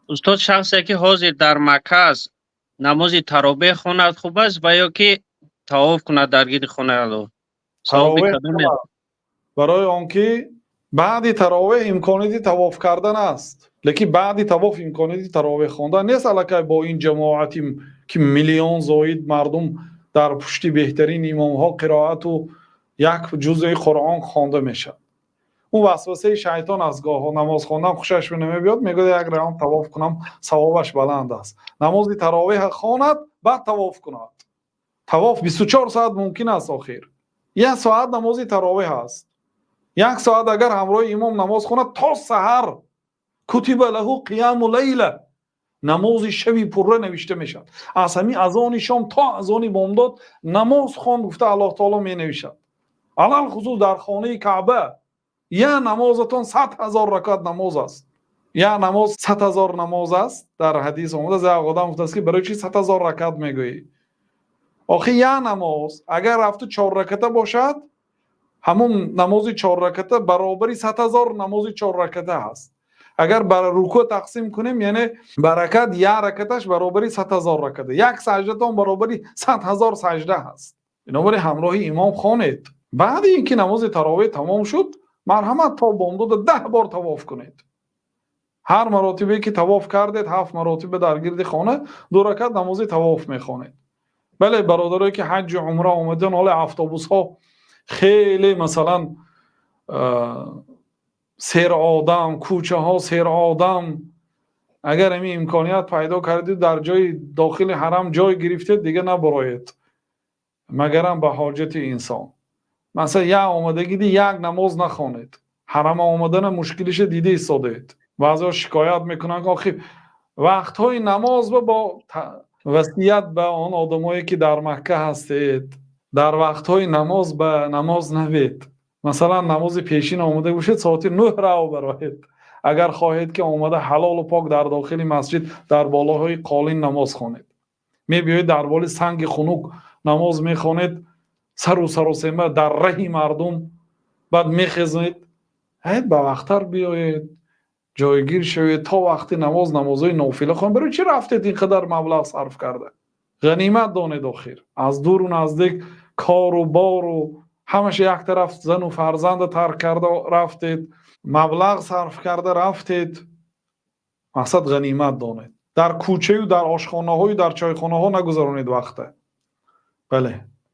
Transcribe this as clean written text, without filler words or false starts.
Устод, шахсе ки ҳозир дар Макка аст, намози таровеҳ хонад хуб аст ва ё ки тавоф кунад дар гирди хонаи Аллоҳ? Савоби Таровеҳ кадоме? Барои он ки баъди таровеҳ имконияти тавоф кардан аст, лекин баъди тавоф имконияти таровеҳ хондан нест. Аллакай бо ин ҷамоати, ки миллион зоид мардум дар пушти беҳтарин имомҳо қироату як ҷузъи Қуръон хонда мешавад. Он васвасаи шайтон аст. Гоҳо намоз хондан хушаш намебиёд, мегӯяд, як раунд тавоф кунам, савобаш баланд аст. Намози таровеҳ хонад, баъд тавоф кунад. Тавоф 24 соат мумкин аст. Охир як соат намози таровеҳ аст. Як соат агар ҳамроҳи имом намоз хонад, то саҳар كتب له قيام ليلة, намози шаби пурра навишта мешавад. Аз ҳамин азони шом то азони бомдод намоз хонд гуфта, Аллоҳ таоло менавишад. Алалхусус дар хонаи Каъба як намозатон 100 000 ракат намоз аст. Як намоз 100 000 намоз аст. Дар ҳадис омадааст, як одам гуфтааст, ки барои чи 100 000 ракат мегӯӣ? Охи, як намоз агар рафту чор раката бошад, ҳамун намози чорраката баробари 100 000 намози чорраката ҳаст. Агар бар рукӯъ тақсим кунем, яъне баракат, як ракаташ баробари 100 000 раката, як саҷдатон баробари 100 000 саҷда ҳаст. Бинобар ин ҳамроҳи имом хонед. Баъди ин ки намози таровеҳ тамом шуд, марҳамат, то бомдода 10 бор тавоф кунед. Ҳар маротибе ки тавоф кардед, ҳафт маротиба дар гирди хона, ду ракат намози тавоф мехонед. Бале, бародарое ки ҳаҷҷу умра омадан, ҳоле автобусҳо хеле, масалан, серодам, кӯчаҳо серодам. Агар ҳамин имконият пайдо кардед, дар ҷои дохили ҳарам ҷой гирифтед, дига набароед, магарам ба ҳоҷати инсон. Масалан, як омадагиди, як намоз нахонед. Ҳарама омадана мушкилиша дида истодаед. Баъзеҳо шикоят мекунанд, ки охи, вақтҳои намоз бо васият ба он одамое, ки дар Макка ҳастед: дар вақтҳои намоз ба намоз навед. Масалан, намози пешин омода бошед, соати 9 рав бароед, агар хоҳед, ки омада ҳалолу пок дар дохили масҷид дар болоҳои қолин намоз хонед. Мебиёед, дар боли санги хунук намоз мехонед, сару саросема дар раҳи мардум, баъд мехезед. Ҳайд, ба вақттар биёед, ҷойгир шавед, то вақти намоз намозҳои нофила хонед. Барои чӣ рафтед ин қадар маблағ сарф карда? Ғанимат донед. Охир аз дуру наздик, кору бору ҳамаша як тараф, зану фарзанда тарк карда рафтед, маблағ сарф карда рафтед. Мақсад, ғанимат донед. Дар кӯчаю дар ошхонаҳою дар чойхонаҳо нагузаронед вақта. Бале.